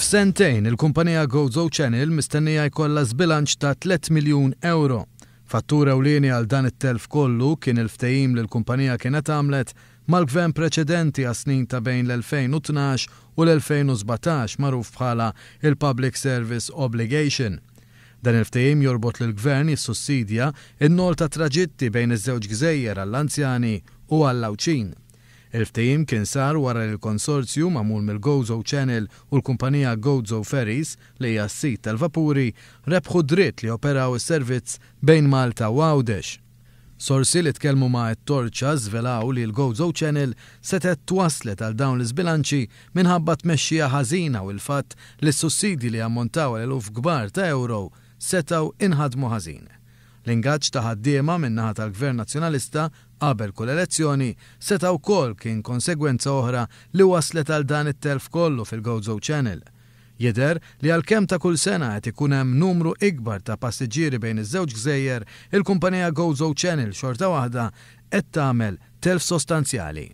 F'sentejn, il-kumpanija Gozo Channel mistennija jkollha żbilanċ ta' 3 miljun ewro. Fattur ewlieni għal dan it-telf kollu kien il-ftehim li l-kumpanija kienet għamlet mal-Gvern preċedenti għas-snin ta' bejn l-2012 u l-2017 magħruf bħala il-Public Service Obligation. Dan il-ftehim jorbot lill-Gvern jissussidja n-noll ta' traġitti bejn iż-żewġ gżejjer għall-anzjani u għall-Għawdxin. Il-ftehim kien sar wara li l-konsorzju magħmul mill-Gozo Channel u l-kumpanija Gozo Ferries, li hija s-sid tal-vapuri, rebħu d-dritt li joperaw is-servizz bejn Malta u Għawdex. Sorsi li tkellmu ma' It-Torċa żvelaw li l-Gozo Channel setgħet twasslet għal dawn l-iżbilanċi minħabba tmexxija ħażina u l-fatt li s-sussidji li jammontaw għal eluf kbar ta' ewro setgħu inħadmu ħażin. L-ingaġġ ta' ħaddiema min-naħa tal-Gvern Nazzjonalista qabel kull elezzjoni seta' wkoll kien konsegwenza oħra li wasslet għal dan it-telf kollu fil-Gozo Channel. Jidher li għalkemm ta' kull sena qed ikun hemm numru ikbar ta' passiġġieri bejn iż-żewġ gżejjer, il-kumpanija Gozo Channel xorta waħda qed tagħmel telf sostanzjali.